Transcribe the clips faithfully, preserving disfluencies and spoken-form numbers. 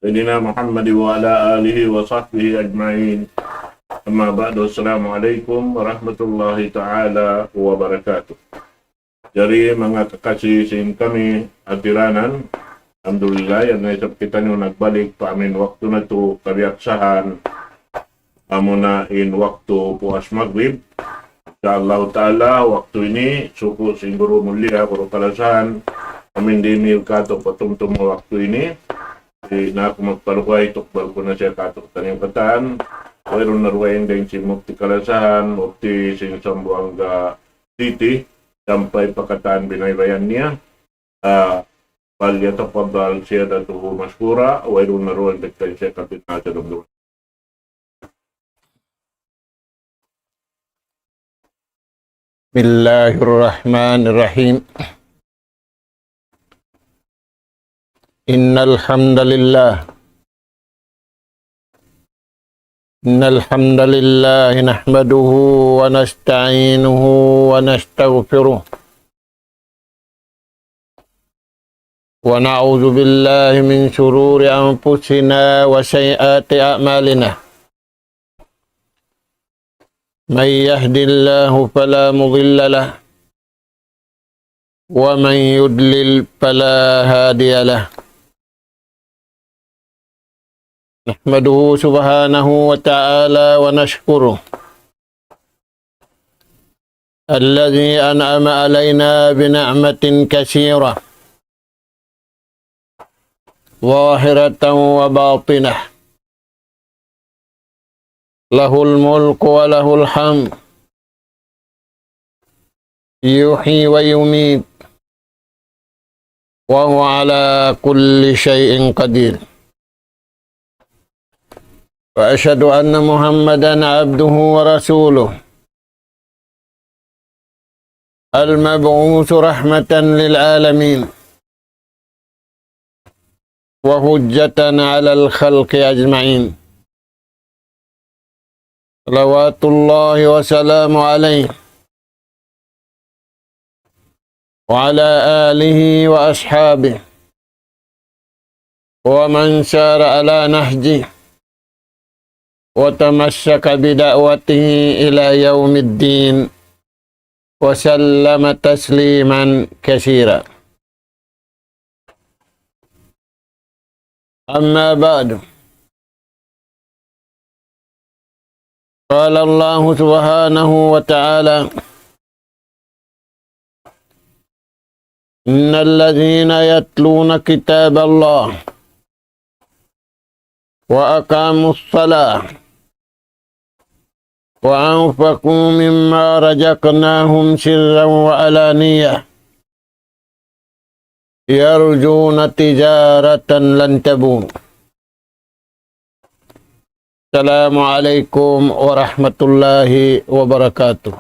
سيدنا محمد وعلى آله وصحبه أجمعين. أما بعد، السلام عليكم ورحمة الله تعالى وبركاته. Jari manga kakasi sin kami ha tiranan, alhamdulillah, yan na isab kitaniyu nagbalik pa amin waktu natu' kabiyaksahan, amuna in waktu puas magrib. Insya Allah Ta'ala, waktu ini, suku' sin guru mulia, guru kalasahan, amin dimil katu' patumtum waktu ini. Di' na aku magpalugay, tukbal ku na siya katu' taniyu katan. Wayruun na dugaing dayn sin mufti kalasahan, mufti sin Zamboanga City, sampay pa katan binaybayan niya. Ah, فليتفضل سيادته مشكورا, wayruun na dugaing dayn sin kapit na sa dumdum. بسم الله الرحمن الرحيم. إن الحمد لله، إن الحمد لله نحمده ونستعينه ونستغفره، ونعوذ بالله من شرور أنفسنا وسيئات أعمالنا. من يهد الله فلا مضل له، ومن يضلل فلا هادي له. نحمده سبحانه وتعالى ونشكره الذي أنعم علينا بنعمة كثيرة ظاهرة وباطنة، له الملك وله الحمد، يحيي ويميت، وهو على كل شيء قدير. وأشهد أن محمدا عبده ورسوله، المبعوث رحمة للعالمين وحجة على الخلق أجمعين، صلوات الله وسلامه عليه وعلى آله وأصحابه ومن سار على نهجه وتمسك بدعوته إلى يوم الدين، وسلم تسليما كثيرا. أما بعد، قال الله سبحانه وتعالى: إن الذين يتلون كتاب الله وأقاموا الصلاة وأنفقوا مما رزقناهم سرا وعلانية يرجون تجارة لن تبور. السلام عليكم ورحمة الله وبركاته.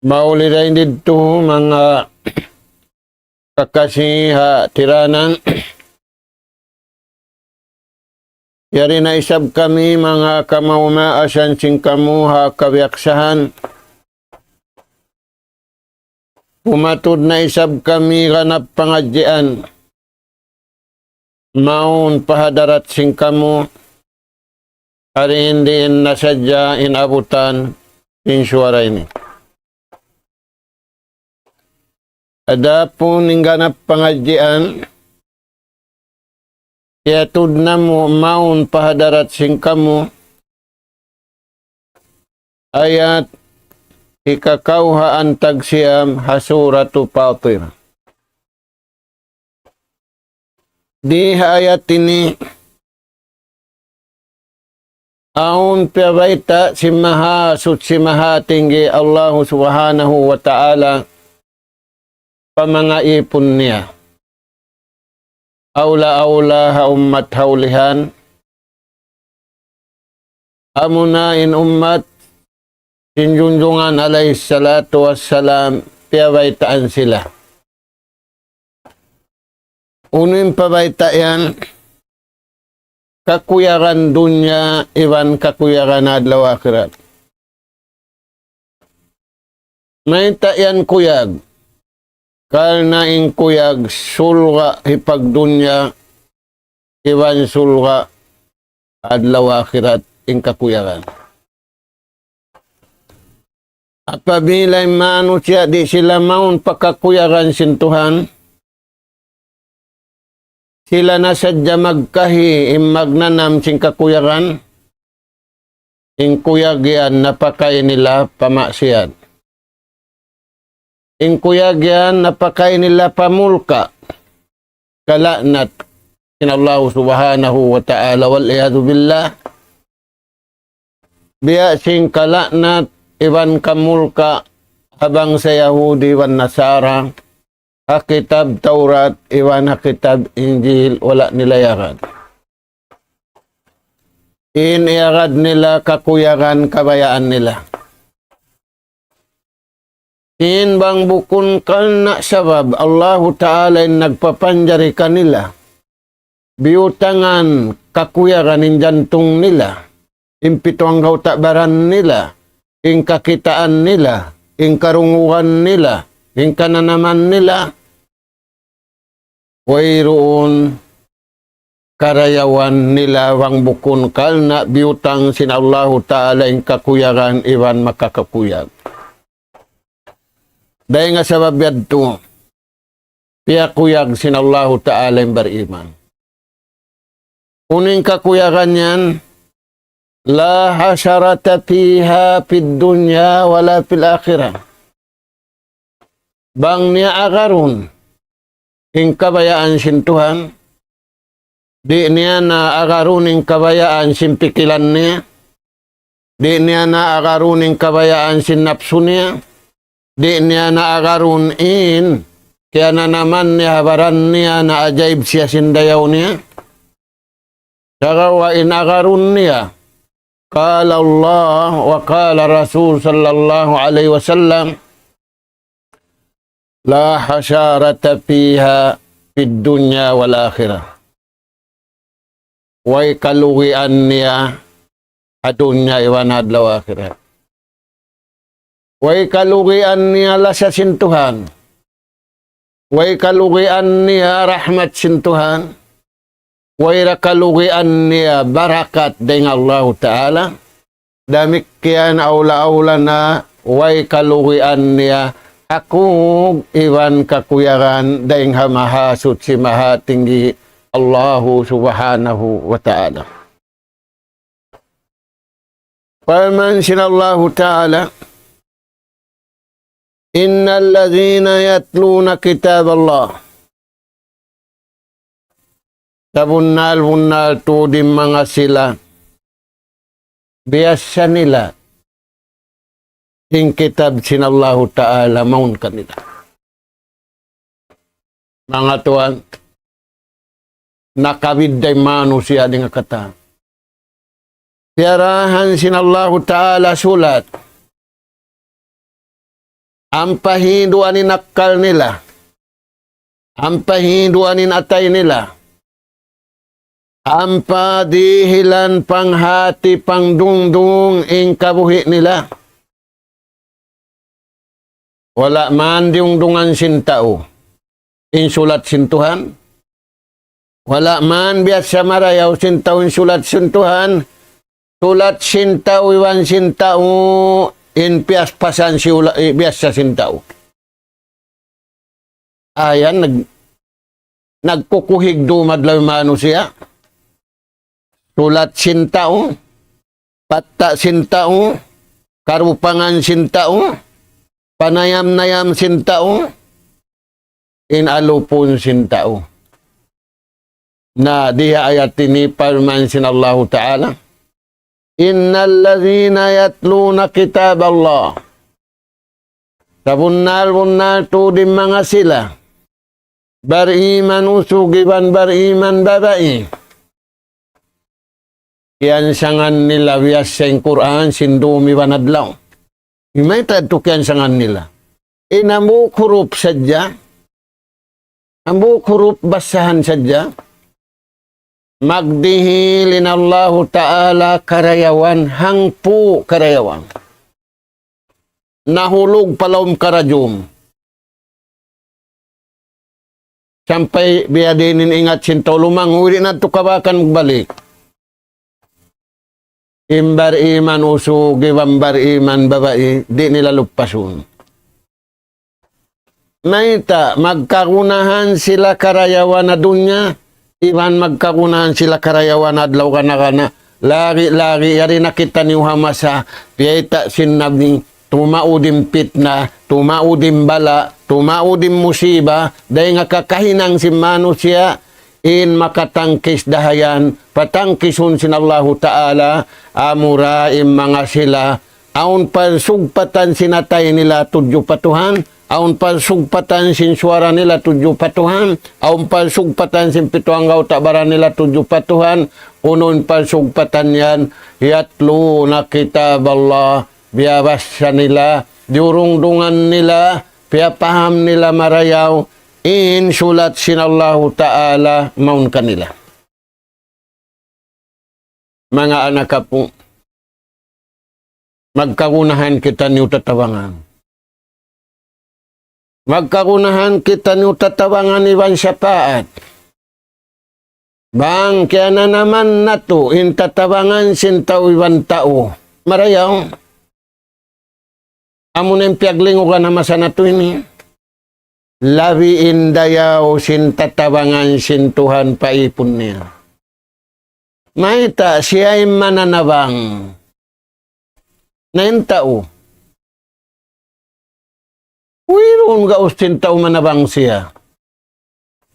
Mauli dayn didtu manga kakasi ha tiranan. Yari na isab kami manga kamaas-maasan sin kamu ha kabiyaksahan. Pumatud na isab kami ganap pangadjian. Mawn pa hadarat sin kamu, ari in diin na sadja in abutan sin suwara ini. Adapun in ganap pangadjian, kiyatud namu' mawn pa hadarat sin kamu, ayat hikakawhaan tagsiyam ha Suratu Fatir. Di ha ayat ini, awn piyabayta' sin Mahasuchi Mahatinggi Allahu Subhanahu wa Ta'ala pa manga īpun niya. Awla-awla ha ummat ha ulihan, amuna in ummat sin Junjungan alayhi salatu wassalam, piyabaytaan sila. Unu in pabayta' yan? Kakuyagan dunya iban kakuyagan adlaw akhirat. Mayta' yan kuyag? Karna' in kuyag surga' hipagdunya iban surga' adlaw akhirat in kakuyagan. Apabila in manusiya' di' sila mawn pa kakuyagan sin Tuhan, sila na sadja magkahi in magnanam sin kakuyagan, in kuyag yan napakay nila pa maksiyat. In kuyag yan napakay nila pa mulka', kala'nat sin Allah Subhanahu wa Ta'ala, wal iyadhu billah. Biya' sin kala'nat iban kamulka' ha bangsa Yahudi iban Nasara, ha kitab Taurat iban ha kitab Injil wala' nila iyagad. In iyagad nila kakuyagan kabayaan nila. In bang bukun karna' sabab Allahu Ta'ala in nagpapanjari kanila, biyutangan kakuyagan in jantung nila, in pitu anggawta' baran nila, in kakitaan nila, in karungugan nila, in kananaman nila, wayruun karayawan nila bang bukun karna' biyutang sin Allahu Ta'ala in kakuyagan iban makakakuyag. Dayn ha sabab yadtu, piyakuyag sin Allahu Ta'ala in bariman. Unu in kakuyagan yan, لا حسرة فيها في الدنيا ولا في الآخرة. Bang niya agarun in kabayaan sin Tuhan, di' niya na agarun in kabayaan sin pikilan niya, di' niya na agarun in kabayaan sin napsu niya, di' niya na agarun in kiyananaman niya ha baran niya na ajaib siya sin dayaw niya. Sagawa' in agarun niya, قال الله وقال الرسول صلى الله عليه وسلم، لا حسرة فيها في الدنيا والآخرة. Way kalugian niya ha dunya iban adlaw akhirat. Way kalugian niya lasa sin Tuhan. Way kalugian niya rahmat sin Tuhan. Way ra kalugian niya barakat dayn ha Allahu Ta'ala. Damikkiyan awla-awla na way kalugian niya hakug iban kakuyagan dayn ha Mahasuchi Mahatinggi Allahu Subhanahu wa Ta'ala. Parman sin Allahu Ta'ala, إن الذين يتلون كتاب الله. Sabunnal-bunnal tuud in manga sila, biyassa nila in kitab sin Allahu Ta'ala mawn kanila. Manga tuwan, nakabidda' in manusiya' dayn ha katan. Piyarahan sin Allahu Ta'ala sulat. Ampa hinduan in akkal nila. Ampa hinduan in atay nila. Ampa dihilan panghati pangdungdung in kabuhi' nila. Wala' man diyungdungan sin tau in sulat sin Tuhan. Wala' man biyassa marayaw sin tau in sulat sin Tuhan. Sulat sin tau iban sin tau in piyaspasan sula-, eh, biyassa sin tau. Ayan, nag-, nagkukuhig dumadlaw in manusiya'. Sulat sin tau, patta' sin tau, karupangan sin tau, panayam-nayam sin tau, in alupun sin tau. Na, di ha ayat ini parman sin Allahu Ta'ala, إن الذين يتلون كتاب الله. Sabunnal-bunnal tuud in manga sila bariman usug iban bariman babai. Kiyansangan nila biyassa in Qur'an sin dum iban adlaw. Mayta' tuud kiyansangan nila? In hambuuk hurup sadja, hambuuk hurup basahan sadja, magdihil in Allahu Ta'ala karayawan, hangpu' karayawan. Nahulug pa lawm karajum. Sampay biya' diin in ingat sin tau lumanguy, di' na tuud kabakan magbalik. In bar-iman usug, iban bar-iman babai, di' nila lupasun. Mayta', magkagunahan sila karayawan ha dunya, iban magkagunahan sila karayawan adlaw kana-kana. Lagi'-lagi', yari na kitaniyu ha masa, piyayta' sin Nabi, tumaud in pitna, tumaud in bala', tumaud in musiba, dayn ha kakahinang sin manusiya', in makatangkis dahayan, patangkisun sin Allahu Ta'ala, amura in manga sila, awn pagsugpatan sin atay nila tudju pa Tuhan, awn pagsugpatan sin suwara nila tudju pa Tuhan, awn pagsugpatan sin pitu anggawta' baran nila tudju pa Tuhan, unu in pagsugpatan yan, يتلون كتاب الله, biyabassa nila, diyurungdungan nila, piyapaham nila marayaw, in sulat sin Allahu Ta'ala mawn kanila. Manga anak apu', magkagunahan kitaniyu tatabangan. Magkagunahan kitaniyu tatabangan iban sapaat. Bang kiyananaman natu' in tatabangan sin tau iban tau, marayaw. Amu na in piyaglingugan ha masa natu' ini. Labi in dayaw sin tatabangan sin Tuhan pa ipun niya. Mayta', siya in mananabang. Na in tau, wayruun gaus sin tau manabang siya.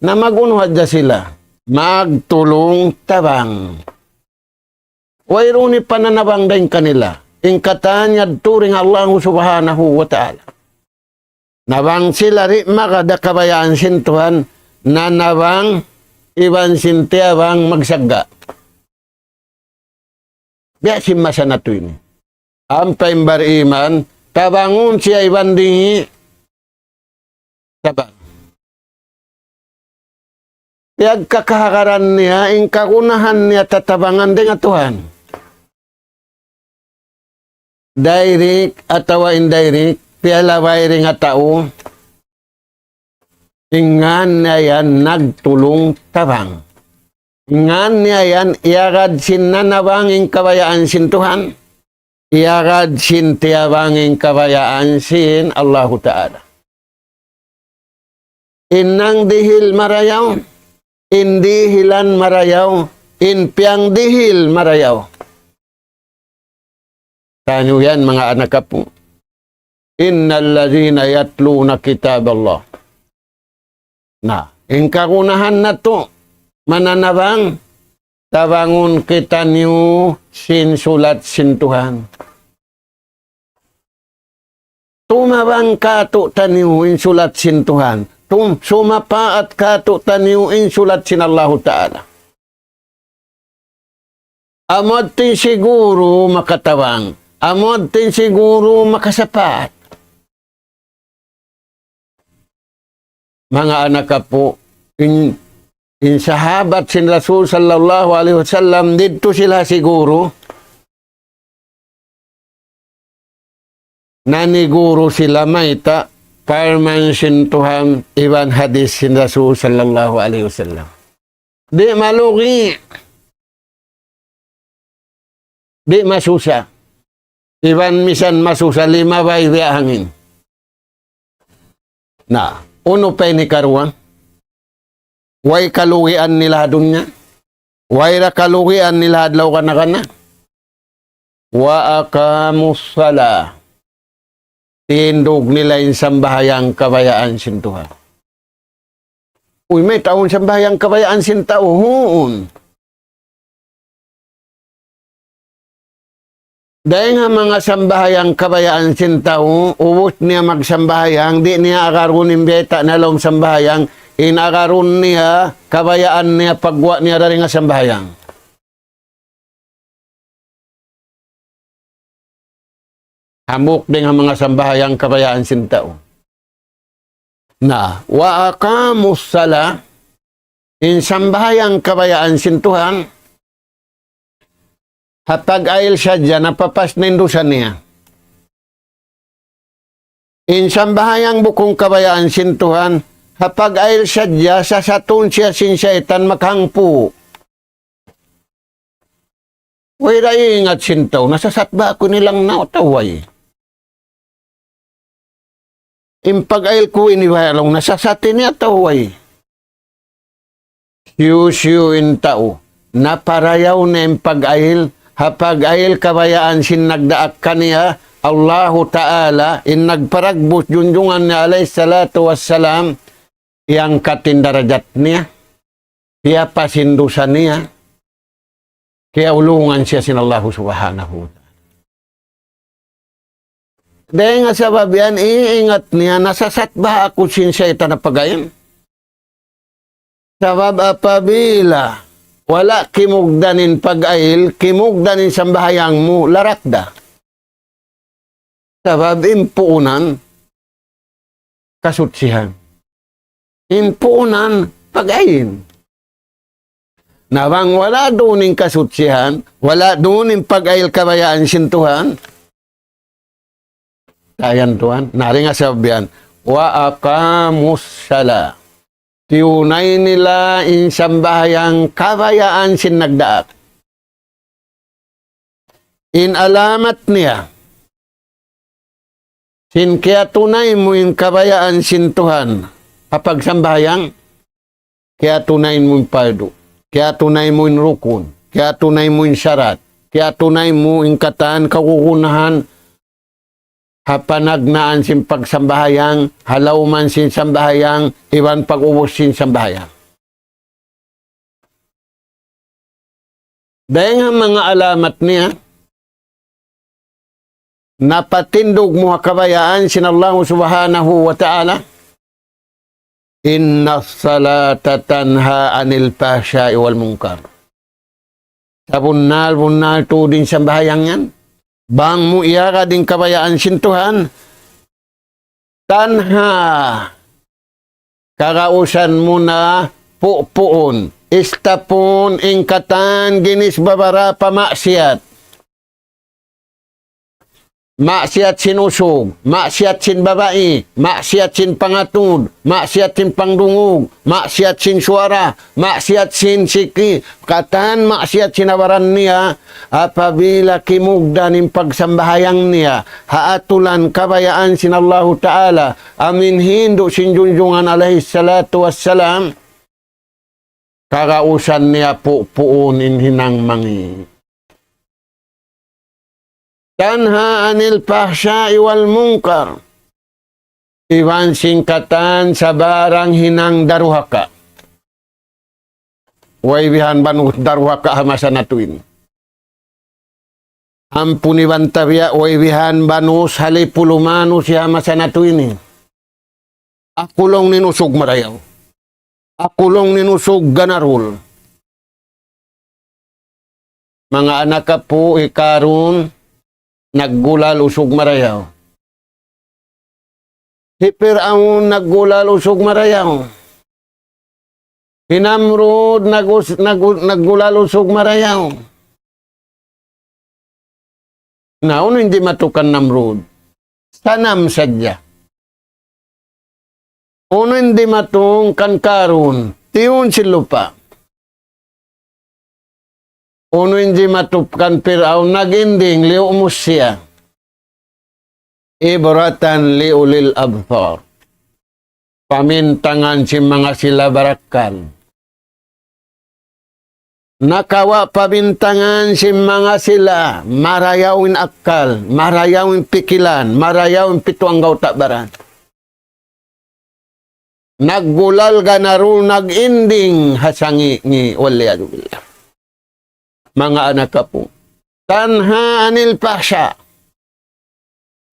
Na mag-unu hadja sila? Magtulung-tabang. Wayruun in pananabang dayn kanila. In katan yadtu dayn ha Allah Subhanahu wa Ta'ala. Na bang sila di' magad ha kabayaan sin Tuhan, nanabang iban sin tiyabang magsagga'. Biya' sin masa natu' ini. Ampa in bar-iman, tabangun siya iban dingi'. Tabang. Piyagkakahagaran niya, in kagunahan niya tatabangan dayn ha Tuhan. Direct atawa indirect, piyalabay dayn ha tau. In ngan niya yan nagtulung-tabang. In ngan niya yan iyagad sin nanabang in kabayaan sin Tuhan. Iyagad sin tiyabang in kabayaan sin Allahu Ta'ala. In nangdihil marayaw, in dihilan marayaw, in piyangdihil marayaw. Taniyu yan, manga anak apu'. إن الذين يتلون كتاب الله. Na, in kagunahan natu', mananabang, tabangun kitaniyu sin sulat sin Tuhan. Tumabang kātu'niyu in sulat sin Tuhan. Tum-, sumapaat kātu'niyu in sulat sin Allahu Ta'ala. Amu yadtu in siguru makatabang. Amu yadtu in siguru makasapaat. Manga anak apu', in, in sahabat sin Rasul sallallahu alayhi wasallam, didtu sila siguru. Naniguru sila mayta', parman sin Tuhan, iban hadis sin Rasul sallallahu alayhi wasallam. Di' malugi. Di' masusa. Iban misan masusa, limabay biya' hangin. Na, unu pa in hikaruwa? Way kalugian nila ha dunya. Way da kalugian nila ha adlaw kana-kana. وأقاموا الصلاة. Tindug nila in sambahayang kabayaan sin Tuhan. Uy, mayta' awn sambahayang kabayaan sin tau, huun. Dayn ha manga sambahayang kabayaan sin tau, ubus niya magsambahayang, di' niya agarun in biyayta' niya ha lawm sambahayang, in agarun niya, kabayaan niya, pagguwa' niya dayn ha sambahayang. Hambuuk dayn ha manga sambahayang kabayaan sin tau. Na, وأقاموا الصلاة, in sambahayang kabayaan sin Tuhan, ha pag-ayil sadja, napapas na in dusa niya. In sambahayang bukun kabayaan sin Tuhan, Ha pag-ayil sadja, sasatun siya sin saytan makahangpu'. Way da ingat sin tau, nasasat ba aku ini langnaw atawa way? In pag-ayil ku ini way laung, nasasat ini atawa way? Siyu-siyu in tau, naparayaw niya in pag-ayil, ha pag-ayil kabayaan sin nagdaak kaniya, Allahu Ta'ala, in nagparagbus junjungan niya alayhi salatu wassalam, iyangkat in darajat niya, piyapas in dusa niya, kiyaulungan siya sin Allahu Subhanahu wa Ta'ala. Dayn ha sabab yan, iingat niya, nasasat ba aku sin saytan ha pag-ayil? Sabab apabila wala' kimugdan in pag-ayil, kimugdan in sambahayang mu, larak da. Sabab in puunan, kasutsihan. In puunan, pag-ayil. Na bang wala' duun in kasutsihan, wala' duun in pag-ayil kabayaan sin Tuhan, dayn Tuhan, na dayn ha sabab yan, وأقاموا الصلاة. Tiyunay nila in sambahayang kabayaan sin nagdaak. In alamat niya, sin kiyatunay mu in kabayaan sin Tuhan, ha pagsambahayang, kiyatunay mu in pardu, kiyatunay mu in rukun, kiyatunay mu in sarat, kiyatunay mu in katan kagunahan, ha panagnaan sin pagsambahayang, ha lawman sin sambahayang, iban pag-ubus sin sambahayang. Dayn ha manga alamat niya, napatindug mu ha kabayaan sin Allah Subhanahu wa Ta'ala, إن الصلاة تنهى عن الفحشاء والمنكر. Sabunnal-bunnal tuud in sambahayang yan. Bang mu iyagad in kabayaan sin Tuhan, tanha, kagausan mu na pupuun, istapun in katan ginis babarapa maksiat. Maksiat sin usug, maksiat sin babai, maksiat sin pangatud, maksiat sin pangdungug, maksiat sin suwara, maksiat sin siki, katan maksiat sin abaran niya, apabila kimugdan in pagsambahayang niya, ha atulan kabayaan sin Allahu Ta'ala, amu in hindu' sin junjungan alayhi salatu wassalam, kagausan niya pupuun in hinang mangi'. تنهى عن الفحشاء والمنكر. Iban sin katan sabarang hinang daruhaka. Way bihan banus daruhaka ha masa natu' ini. Ampun iban tabiya', way bihan banus hali pulu' manusiya' ha masa natu' ini. Aku laung niya usug marayaw. Aku laung niya usug ganarul. Manga anak apu', hi Karun naggulal usug marayaw. Hi Pir'aun naggulal usug marayaw. Hi Namrud nag-, nag-, naggulal usug marayaw. Na, unu in dimatu kan Namrud? Sanam sadja. Unu in dimatu kan Karun? Tiyun sin lupa'. Unu in dimatu kan Pir'aun? Nag-inding, liyu' mu siya. عبرة لأولي الأبصار. Pamintangan sin manga sila barakkal. Nakawa' pamintangan sin manga sila marayaw in akkal, marayaw in pikilan, marayaw in pitu anggawta' baran. Naggulal ganarul, nag-inding ha sangi'-ngi', والعياذ بالله. Manga anak apu'. تنهى عن الفحشاء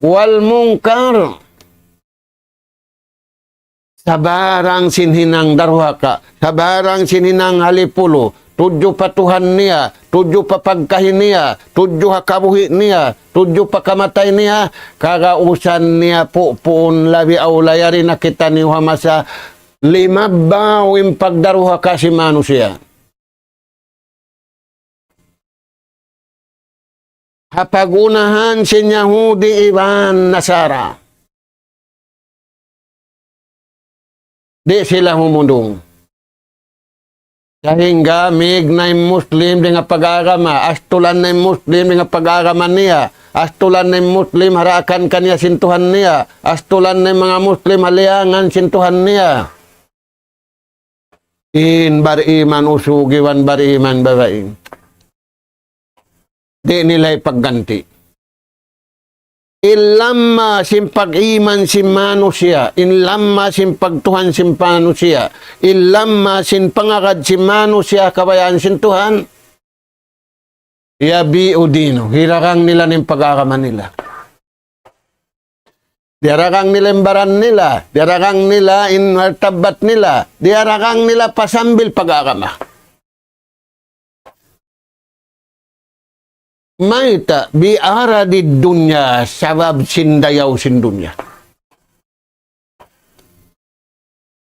والمنكر. Sabarang sin hinang daruhaka, sabarang sin hinang hali pulu', tudju pa Tuhan niya, tudju pa pagkahi niya, tudju ha kabuhi' niya, tudju pa kamatay niya, kagausan niya pupuun labi awla yari na kitaniyu ha masa limabbaw in pagdaruhaka sin manusiya'. Ha pag-unahan sin Yahudi iban Nasara. Di' sila humundung. Sahingga mīg na in Muslim dayn ha pag-agama, astulan na in Muslim dayn ha pag-agama niya, astulan na in Muslim ha daakan kaniya sin Tuhan niya, astulan na in manga Muslim ha liyangan sin Tuhan niya. In bariman usug iban bariman babai, di' nila hipagganti. In lamma sin pag-iman sin manusiya', in lamma sin pagtuhan sin manusiya', in lamma sin pangagad sin manusiya' kabayaan sin Tuhan, يبيع دينه, hiragang nila in pag-agama nila. Diyaragang nila in baran nila, diyaragang nila in martabat nila, diyaragang nila pa sambil pag-agama. Mayta'? بعرض الدنيا, sabab sin dayaw sin dunya.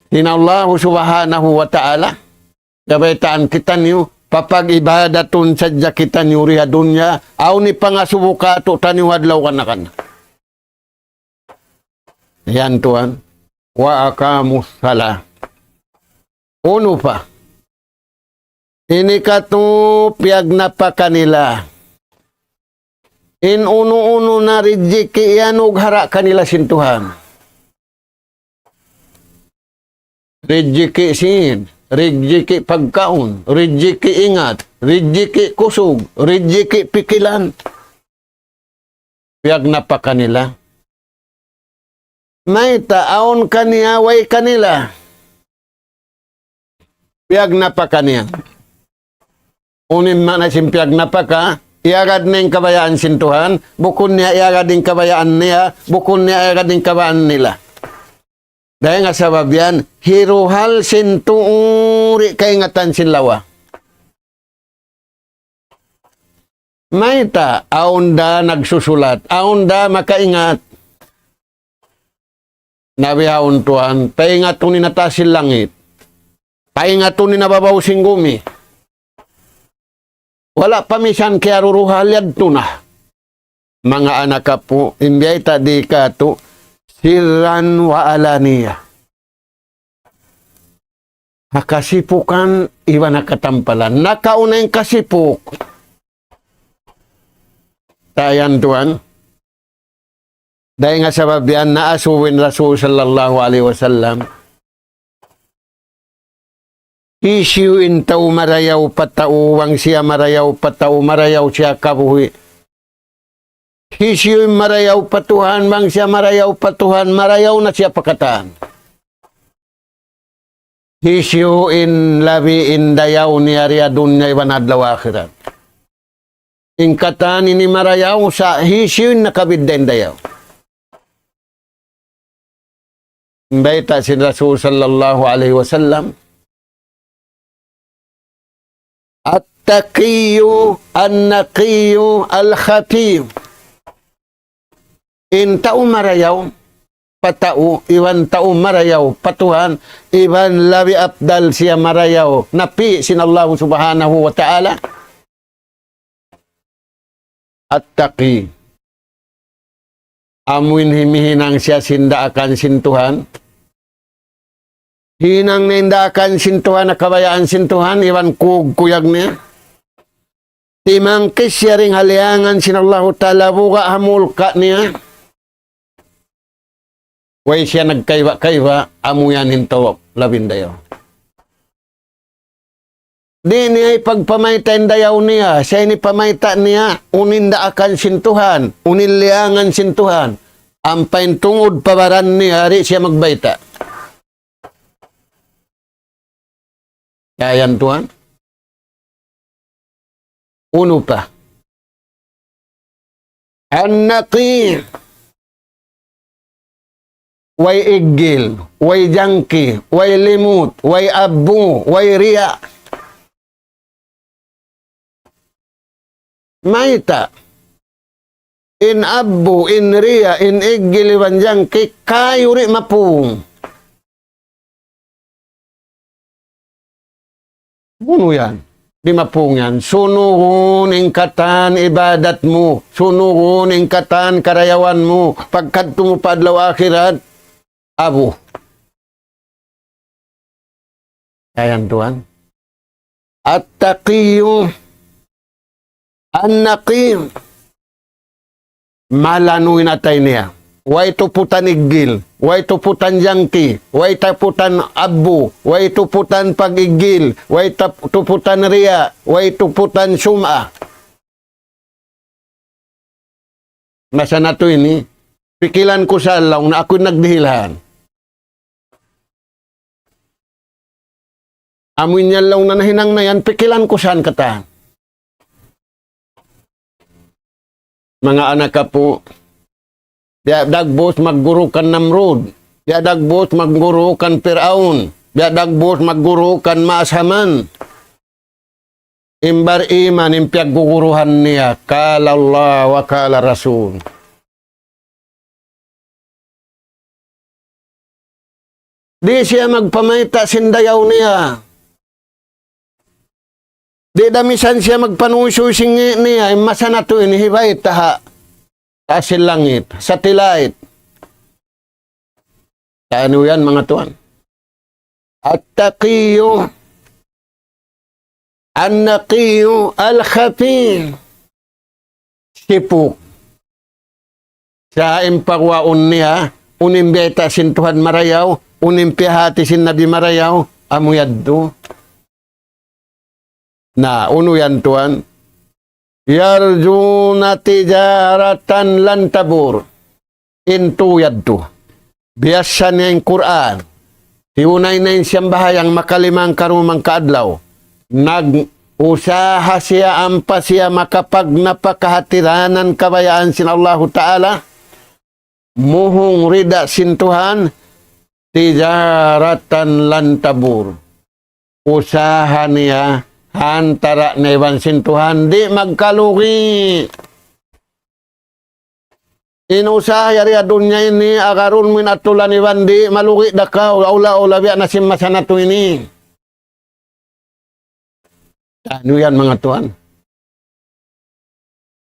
In Allah subhanahu wa ta'ala, kabaytaan kitaniyu, papag-ibadatun sadja kitaniyu di ha dunya, awn hipangasubu kātu'niyu adlaw kana-kana. Yan tuwan. وأقاموا الصلاة. Unu pa? Ini katu' piyagnapaka nila in unu-unu na rijiki' iyanugara' kanila sin Tuhan. Rijiki' sīn, rijiki' pagkaun, rijiki' ingat, rijiki' kusug, rijiki' pikilan. Piyagnapaka nila. Mayta'? Awn kaniya, way kanila. Piyagnapaka niya. Unu in maana sin piyagnapaka? Iyagad niya in kabayaan sin Tuhan, bukun niya iyagad in kabayaan niya, bukun niya iyagad in kabayaan nila. Dayn ha sabab yan, hiruhal sin tuu di' kaingatan sin lawa. Mayta'? Awn da nagsusulat, awn da makaingat. Na bihaun tuwan, paingatun in ha taas sin langit. Paingatun in ha babaw sin gumi. Wala' pa misan kiyaruruhal yadtu na. Manga anak apu', in biyayta' di katu', سرا وعلانية. Ha kasipukan, iban ha katampalan. Nakauna in kasipuk. Tayan tuwan. Dayn ha sabab yan naasubu in Rasul sallallahu alayhi wasallam. Hisiyu in tau marayaw pa tau, bang siya marayaw pa tau, marayaw siya kabuhi'. Hisiyu in marayaw pa Tuhan, bang siya marayaw pa Tuhan, marayaw na siya pa katan. Hisiyu in labi in dayaw niya di ha dunya iban adlaw akhirat. In katan ini marayaw sa' hisiyu in nakabidda' in dayaw. Bayta' sin Rasul sallallahu alayhi wasallam, التقي النقي الخفي. In tau marayaw pa tau, iban tau marayaw pa Tuhan, iban labi afdal siya marayaw, napi' sin Allah subhanahu wa ta'ala. التقي. Amu in himihinang siya sin daakan sin Tuhan. Hinang niya in daakan sin Tuhan, ha kabayaan sin Tuhan, iban kug kuyag niya. Timangkis siya dayn ha liyangan sin Allahu Ta'ala, buga' ha mulka' niya. Way siya nagkaiba-kaiba, amu yan in tau labi dayaw. Di' niya hipagpamayta' in dayaw niya, sa' ini pamayta' niya, unu in daakan sin Tuhan, unu in liyangan sin Tuhan. Ampa in tungud pa baran niya, di' siya magbayta'. Yan tuwan. Unu pa? النقي. Way iggil, way jangki, way limut, way abbu, way riya'. Mayta'? In abbu, in riya', in iggil iban jangki, kayu di' mapung. Unu yan? Di' mapung yan. Sunugun in katan ibadat mu. Sunugun in katan karayawan mu. Pagkadtu mu pa adlaw akhirat, abu. Ayan tuwan. At-taqiyyu, an-naqiyyu, malanu in atay niya. Way tuputan iggil, way tuputan jangki, way tuputan abbu, way tuputan pag-iggil, way tap-, tuputan riya, way tuputan sum'a. Masa natu' ini, pikilan ku sa laung na aku in nagdihil han. Amu in yan laung na nahinang na yan, pikilan ku sa katan. Manga anak apu', biya' dagbus magguru kan Namrud, biya' dagbus magguru kan Pir'aun, biya' dagbus magguru kan Maas Haman. In bariman in piyagguguruhan niya, قال الله وقال الرسول. Di' siya magpamayta' sin dayaw niya. Di' da misan siya magpanuysuy sin ngi' niya, in masa natu' ini hibayta' ha taas sin langit, satellite. Anu yan, manga tuwan? At-taqiyyu, an-naqiyyu, al-khafi. Sipuk. Sa' in pagwaun niya, unu in biyayta' sin Tuhan marayaw, unu in piyahāti sin Nabi marayaw, amu yadtu. Na, unu yan tuwan? يرجون تجارة لن تبور. In tū yadtu. Biyassa niya in Qur'an. Tiyunay na in siyambahayang makalimang karumang kaadlaw. Nag-usaha siya ampa siya makapagnapa kahatiranan kabayaan sin Allahu Ta'ala. Muhung rida sin Tuhan, تجارة لن تبور. Usaha niya, ha antara' niya iban sin Tuhan, di' magkalugi. In usaha yari ha dunya ini, agarun mu in atulan iban di', malugi da kaw, awla-awla biya' na sin masa natu' ini. Anu yan, manga tuwan?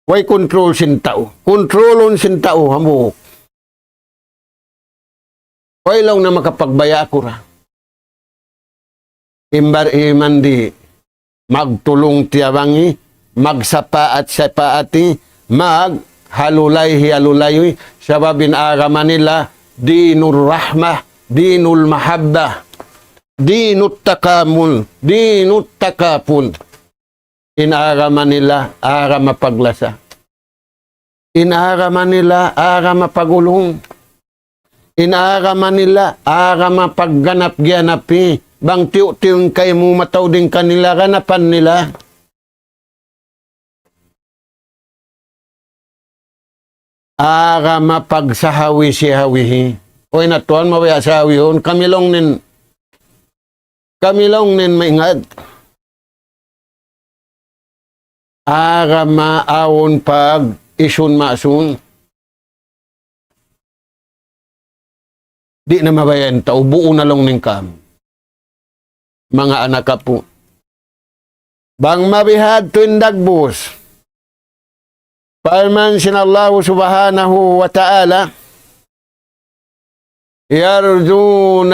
Way control sin tau. Kontrolun sin tau, hambuuk. Way laung na makapagbaya' aku ra. In bariman di' magtulung-tiyabangi, magsapaat-sapaati, maghalulay-hihalulay, sabab in agama nila, دين الرحمة، دين المحبة، دين التكامل، دين التكافل. In agama nila, agama paglasa. In agama nila, agama pagulung. In agama nila, agama pagganap-giyanapi. Bang tiyu'-tiyu' in kaymu mataud in kanila, ganapan nila. Agama pagsahawi-sihawihi. Uy, na tuwan, mabaya' sahawihun. Kami laung niya, kami laung niya maingat. Agama awn pag-isun-masun. Di' na mabaya' in tau, buun na laung niya kami. Manga anak apu'. Bang mabihadtu in dagbus. Parman sin Allahu Subhanahu wa Ta'ala, يرجون,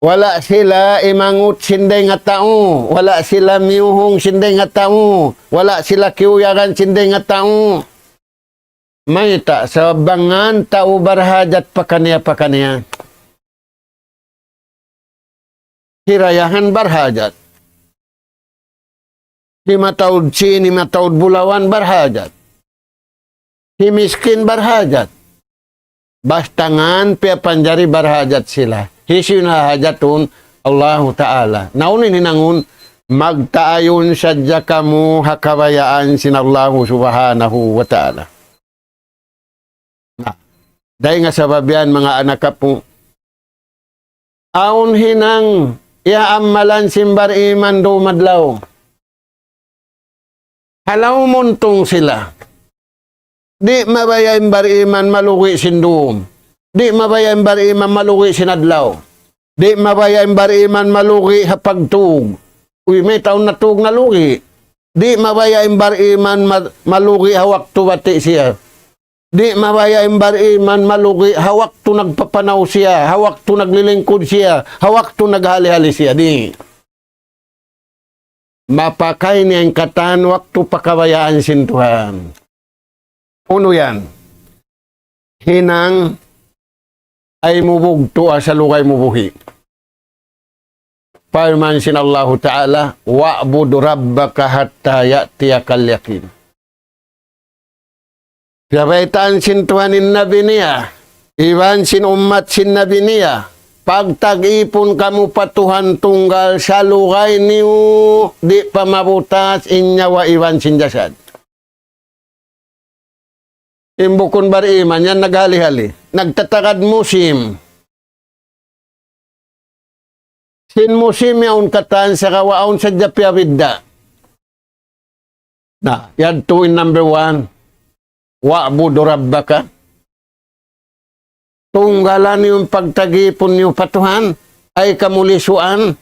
wala' sila imangut sin dayn ha tau, wala' sila miyuhung sin dayn ha tau, wala' sila kiyuyagan sin dayn ha tau. Mayta', sabab bang in tau barhajat pakaniya-pakaniya. Hi dayahan barhajat. Hi mataud Chin, hi mataud bulawan barhajat. Hi miskin barhajat. Basta ngan piyapanjari barhajat sila. Hisiyu in hahajatun? Allahu Ta'ala. Na unu in hinangun? Magtaayun sadja kamu ha kabayaan sin Allahu Subhanahu wa Ta'ala. Na, dayn ha sabab yan, manga anak apu', awn hinang iyaammalan sin bariman dum adlaw. Halaw muntung sila. Di' mabaya' in bariman malugi' sin dum. Di' mabaya' in bariman malugi' sin adlaw. Di' mabaya' in bariman malugi' ha pagtug. Uy, mayta' awn natug nalugi'. Di' mabaya' in bariman ma-, malugi' ha waktu bati' siya. Di' mabaya' in bariman malugi' ha waktu nagpapanaw siya, ha waktu naglilingkud siya, ha waktu naghali-hali siya. Di'. Mapakay niya in katan waktu pa kabayaan sin Tuhan. Unu yan? Hinang ay mu bugtu' ha salugay mu buhi'. Parman sin Allahu Ta'ala, وَاعْبُدْ رَبَّكَ حَتَّى يَأْتِيَكَ الْيَقِينُ. Piyabaitaan sin Tuhan in Nabi niya, iban sin ummat sin Nabi niya, pagtag-ipun kamu pa Tuhan tunggal salugay niyu di' pa mabutas in nyawa iban sin jasad. In bukun bariman yan naghali-hali. Nagtatagad musim. Sin musim yaun katan sagawa' awn sadja piyabidda'. Na, yadtu in number one. وَاعْبُدْ رَبَّكَ. Tunggalan niyu in pagtag-ipun niyu pa Tuhan, ay kamu lisuan,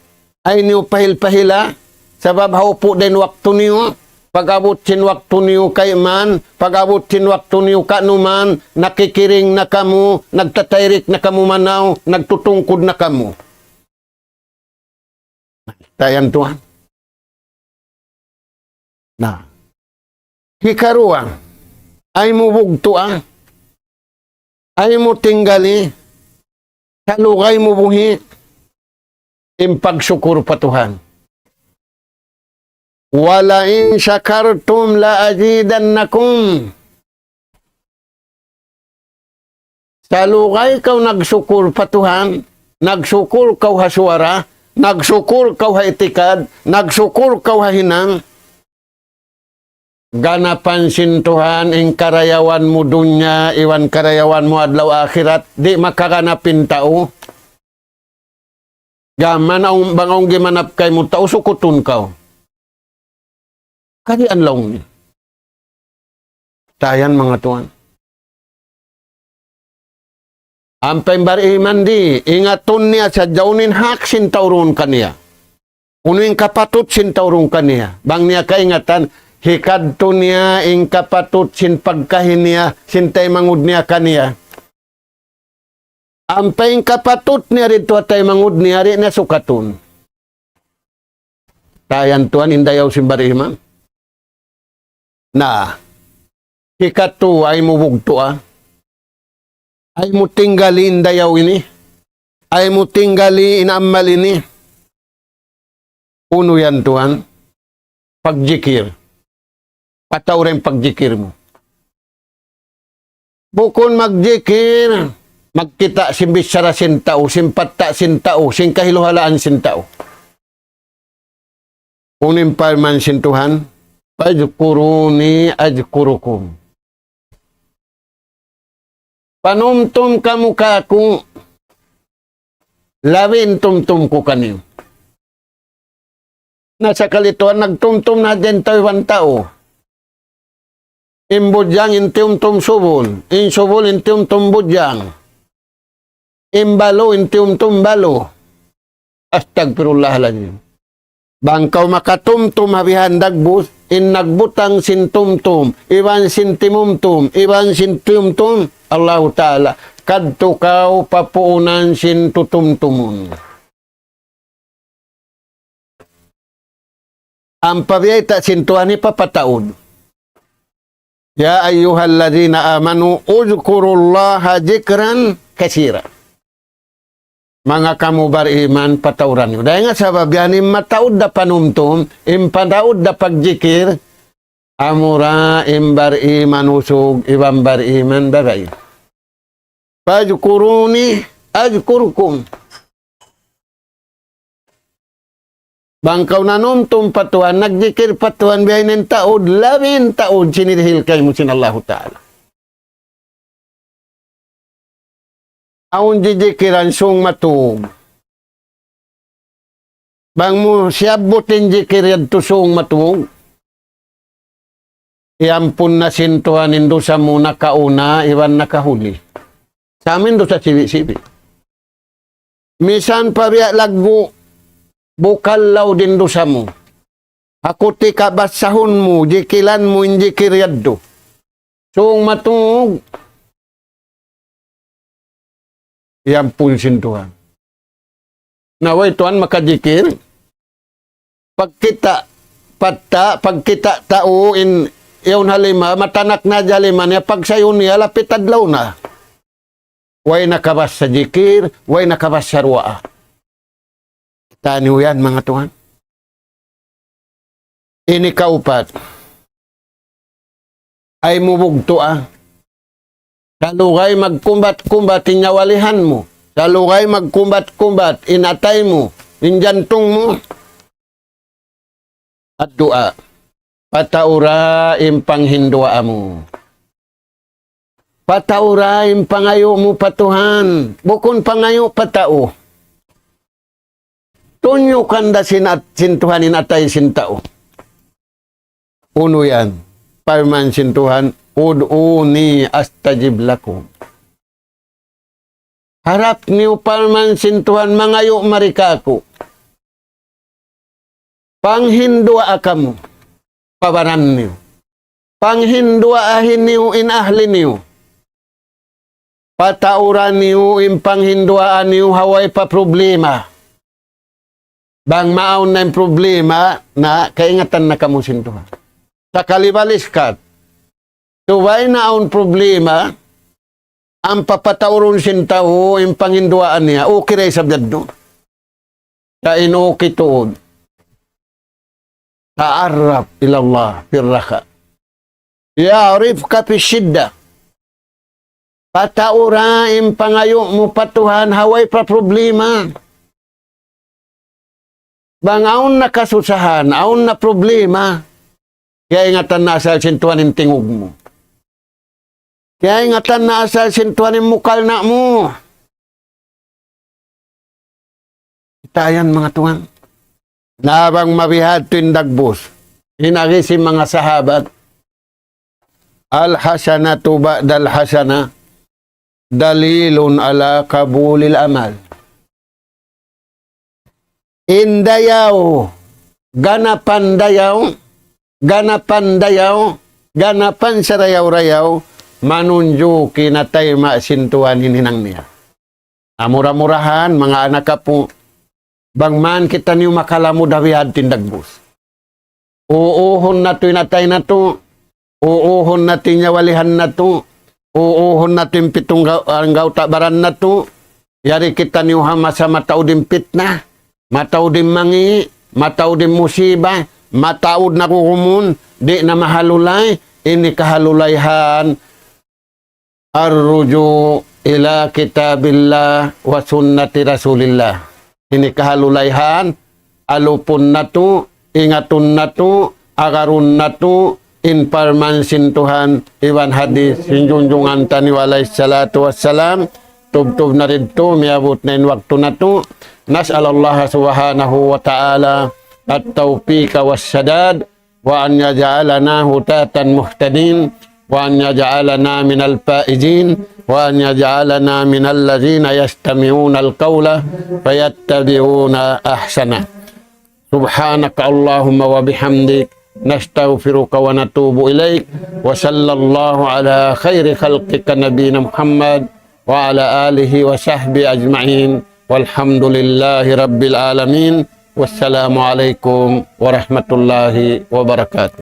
ay niyu pahil-pahila, sabab ha upu' da in waktu niyu, pag-abut sin waktu niyu kayman, pag-abut sin waktu niyu ka'numan, nakikiring na kamu, nagtatayrik na kamu manaw, nagtutungkud na kamu. Tayan Tuhan. Na. Hikaruwa, ay mu bugtu'a, ay mu tinggali, salugay mu buhi', in pagsukur pa Tuhan. وَلَئِن شَكَرْتُمْ لَأَزِيدَنَّكُمْ. Salugay kaw nagsukur pa Tuhan, nagsukur kaw ha suwara, nagsukur kaw ha itikad, nagsukur kaw ha hinang. Ganapan sin Tuhan in karayawan mu dunya, iban karayawan mu adlaw akhirat, di' makaganap in tau. Gam man awn, bang awn gimanap kaymu tau, sukutun kaw. Karian laung niya. Tayan manga tuwan. Ampa in bariman di', ingatun niya sadja unu in hak sin tau duun kaniya. Unu in kapatut sin tau duun kaniya. Bang niya kaingatan, hikadtu niya in kapatut sin pagkahi niya, sin taymanghud niya kaniya. Ampa in kapatut niya didtu ha taymanghud niya, di' niya sukatun. Tayan tuwan in dayaw sin bariman. Na, hikatu, ay mu bugtu'a. Ay mu tinggali in dayaw ini. Ay mu tinggali in amal ini. Unu yan tuwan? Pagjikir. Pataura in pagjikir mu. Bukun magjikir, magkita' sin bichara sin tau, sin patta' sin tau, sin kahiluhalaan sin tau. Unu in parman sin Tuhan, فَاذْكُرُونِي أَذْكُرْكُمْ. Panumtum kamu kāku', labi in tumtum ku kaniyu. Na sakali tuwan nagtumtum na hadja in tau iban tau. In budjang in tiyumtum subul, in subul in tiyumtum budjang. In balu in tiyumtum balu. Astagfirullahalazim. Bang kaw makatumtum ha bihan dagbus, in nagbutang sin tumtum, iban sin timumtum, iban sin tiyumtum, Allahu Ta'ala, kadtu kaw pa puunan sin tutumtumun. Ampa biyayta' sin Tuhan hipapataud. يَا أَيُّهَا الَّذِينَ آمَنُوا اذْكُرُوا اللَّهَ ذِكْرًا كَثِيرًا. Manga kamu bariman, patauran niyu. Dayn ha sabab yan in mataud da panumtum, in mataud da pagjikir, amura in bariman usug, iban bariman babai. فَاذْكُرُونِي أَذْكُرْكُمْ. Bang kaw nanumtum pa Tuhan, nagjikir pa Tuhan, biya' ini in taud, labi in taud, sin hirihil kaymu sin Allahu Ta'ala. Awn jijikiran sung matug. Bang mu siyabbut in jikir yadtu sung matug, iyampun na sin Tuhan in dusa mu nakauna iban nakahuli. Sa' amu in dusa sibi'-sibi'. Misan pa biya' laggu', bukal laud in dusa mu. Aku tika basahun mu, jikilan mu in jikir yadtu. Sung matug, Iyampun sin Tuhan. Na way tuwan makajikir. Pagkita' patta', pagkita' tau in yaun ha lima, matanak na ha lima niya, pagsayun niya, lapit adlaw na. Way nakabassa jikir, way nakabassa duwaa. Kitaa niyu yan, manga tuwan. Ini kaupat. Ay mu bugtu', ah. Salugay magkumbat-kumbat in nyawalihan mu. Salugay magkumbat-kumbat in atay mu, in jantung mu. Addu'a. Pataura in panghinduwaa mu. Pataura in pangayu' mu pa Tuhan. Bukun pangayu' pa tau. Tunyukan da sin at-, sin Tuhan in atay sin tau. Unu yan? Parman sin Tuhan, "Ud'uni astajib lakum." Harap niyu, parman sin Tuhan, mangayu' mari kāku'. Panghinduwaa kamu pa baran niyu. Panghinduwaahi niyu in ahli niyu. Pataura niyu in panghinduwaa niyu ha way pa problema. Bang maawn na in problema, na kaingatan na kamu sin Tuhan. Sakali baliskat. Subay na awn problema, ampa pataurun sin tau in panghinduwaa niya, okay da isab yadtu. Sa' in okay tuud. تعرف إلى الله في الرخاء يعرفك في الشدة. Pataura in pangayu' mu pa Tuhan ha way pa problema. Bang awn na kasusahan, awn na problema, kiyaingatan na asal sin Tuhan in tingug mu. Kiyaingatan na asal sin Tuhan in mukalna' mu. Kitaa yan, manga tuwan. Na bang mabihadtu in dagbus. In agi sin manga sahabat. الحسنة بعد الحسنة دليل على قبول العمل. In dayaw, ganapan dayaw, ganapan dayaw, ganapan sarayaw-rayaw, manunjuki na tayma' sin Tuhan in hinang niya. Amura-murahan, manga anak apu', bang man kitaniyu makalamud ha bihadtu in dagbus. Uuhun natu' in atay natu', uuhun natu' in nyawalihan natu', uuhun natu' in pitung gaw-, anggawta' baran natu', yari kitaniyu ha masa mataud in pitna, mataud in mangi', mataud in musiba, mataud na gugumun, di' na mahalulay, ini kahalulayhan, الرجوع إلى كتاب الله وسنة رسول الله. Ini kahalulayhan, alupun natu', ingatun natu', agarun natu', in parman sin Tuhan, iban hadis sin junjungan taniyu alayhi salatu wassalam, tubtub na didtu, miyabut na in waktu natu'. نسأل الله سبحانه وتعالى التوفيق والسداد، وأن يجعلنا هداة مهتدين، وأن يجعلنا من الفائزين، وأن يجعلنا من الذين يستمعون القول فيتبعون أحسنه. سبحانك اللهم وبحمدك، نستغفرك ونتوب إليك، وصلى الله على خير خلقك نبينا محمد وعلى آله وصحبه أجمعين، والحمد لله رب العالمين. والسلام عليكم ورحمة الله وبركاته.